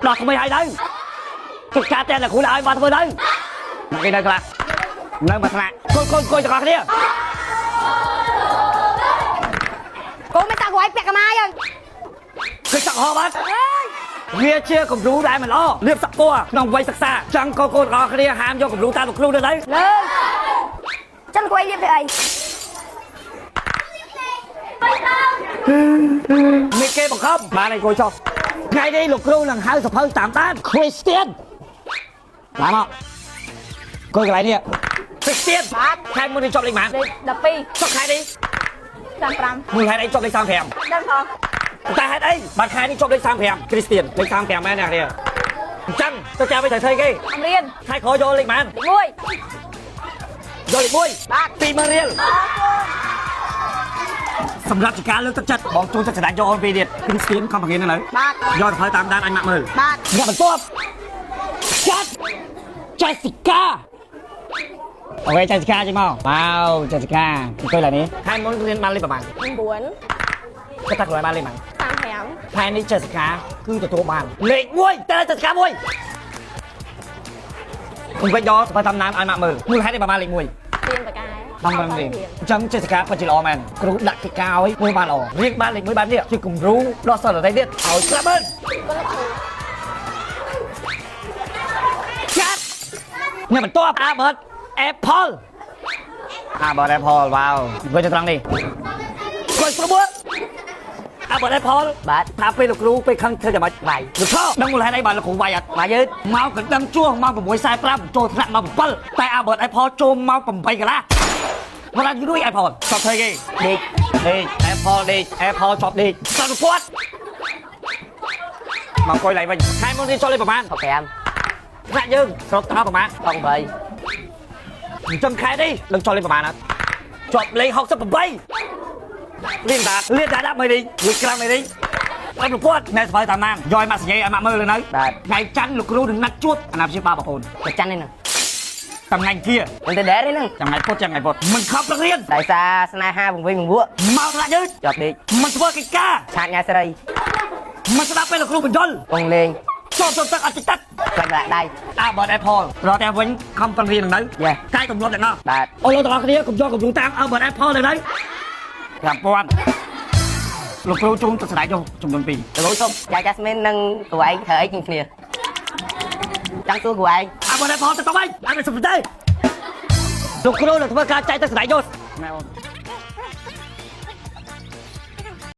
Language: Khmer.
ដោះថ្មីឲ្យទៅកិច្ចការតែអ្នកគ្រូឲ្យមកធ្វើទៅគេនៅខ្លះនៅមួយថ្នាក់កូនកូនកូនទាំងអស់គ្នា កូនមិនតាក់គ្រូឯងពាក់កម៉ាយ គឺសក់ហោបាត់វាជាគំរូដែលមិនល្អលៀបសក់ពណ៌ក្នុងវ័យសិក្សាចង់កូនកូនទាំងអស់គ្នាហាមយកគំរូតាមលោកគ្រូទៅទៅ លើចឹងគ្រូឯងលៀបធ្វើអី មានគេបង្ខំបានឯងគួយចុះថ្ងៃនេះលោកគ្រូនឹងហៅសភៅតាមដាន Christian ឡើងមកគួយកន្លែងនេះ Christian ខែមុននេះជាប់លេខប៉ុន្មាន លេខ12 ចុះខែនេះ 35 មូលហេតុអីជាប់លេខ35 ដឹងផង តែហេតុអីបានខែនេះជាប់លេខ35 Christian លេខ35មែនអ្នកនេះអញ្ចឹងទៅចាំឲ្យត្រូវធ្វើគេ អមរៀន ខែក្រោយយកលេខប៉ុន្មាន លេខ1 យកលេខ1 បាទ 20000រៀលសម្រាប់ជាការលើកទឹកចិត្តបងជួយទឹកចដានយកអូនពីរទៀត Christian ខំបង្រៀននៅលើ បាទ យកទៅផ្លូវតាមដានអញម៉ាក់មើល បាទ អ្នកបន្ទាប់ចាត់ Jessica អូខេ Jessica ចេញមកវ៉ាវ Jessica អង្គុយឡើយនេះខែមុនរៀនបានលេខប្រហែល 9 គាត់ថាខ្លួនឯងបានលេខប៉ុន្មាន 35 ខែនេះ Jessica គឺទទួលបានលេខ1តែ Jessica 1គុំវិញយកស្បើតាមណានឲ្យម៉ាក់មើលមូលហេតុឯប្រហែលលេខ1 រៀនបកាយ តាមបានរៀនអញ្ចឹង Jessica ពិតជាល្អមែនគ្រូដាក់កិច្ចការឲ្យមួយបានល្អរៀនបានលេខ1បាននេះជាគំរូដល់សិស្សដទៃទៀតឲ្យស្រាប់មើលចាត់អ្នកបន្ទាប់ Albert Apple Albert Apple វ៉ាវអង្គុយទៅត្រង់នេះអង្គុយស្រួល Albert Apple បាទ ថាពេលលោកគ្រូពេលខឹងធ្វើយ៉ាងម៉េច វាយ លោកខដឹងមូលហេតុអីបានលោកគ្រូវាយអត់ មកយឺត មកកណ្ដឹងជួសម៉ោង6:45ចូលថ្នាក់ម៉ោង7តែ Albert Apple ចូលម៉ោង8កន្លះមកដល់យូរ Apple ចប់ធ្វើគេ ដេក ដេក Apple ដេក Apple ចប់ដេកសត្វពាត់មកអង្គុយឡើងវិញខែមុននេះចូលលេខប្រហែល 65 ថ្នាក់យើងស្រុកតោប្រហែល 68 អញ្ចឹងខែនេះនឹងចូលលេខប្រហែលអត់ជាប់លេខ68លៀនតាលៀនតាដាក់មិននេះលួចក្រាំមិននេះអត់ប្រព័ន្ធណែស្បើតាមណានយកឲ្យម៉ាក់សញ្ញាឲ្យម៉ាក់មើលលើនៅ បាទ ថ្ងៃច័ន្ទលោកគ្រូនឹងណាត់ជួបអាណាព្យាបាលបងប្អូន ប្រច័ននេះហ្នឹង តាមថ្ងៃអង្គារ មិនទៅដែរទេហ្នឹង ចាំថ្ងៃពុតចាំថ្ងៃពុតមិនខំប្រឹករៀន ដោយសារស្នេហាវង្វេងវង្វក់ មកថ្នាក់យើង ជាប់ដេក មិនធ្វើកិច្ចការ ឆាតញ៉ាស្រី មិនស្ដាប់ពេលលោកគ្រូបញ្យល ពងលេង ចូលចូលទឹកអត់តិចទឹក ខ្លាច់ដាក់ដៃ អាបត Apple រត់តែវិញខំប្រឹងរៀននឹងនៅ យ៉ា កាយទម្លាប់ទាំងអស់ បាទ អូលោកទាំងអស់គ្នាកុំយកកំពុងតាម Albert Apple ទៅនៅ5000លោកគ្រូជូនទឹកស្ដាយយកចំនួន2 ទៅលោកសុំចាចាស្មាននឹងគ្រូឯងធ្វើអីជាងគ្នាចង់សួរគ្រូឯង Albert Apple ទៅទៅវិញអត់មានសុំទេលោកគ្រូនឹងធ្វើការចែកទឹកស្ដាយយកណែអូន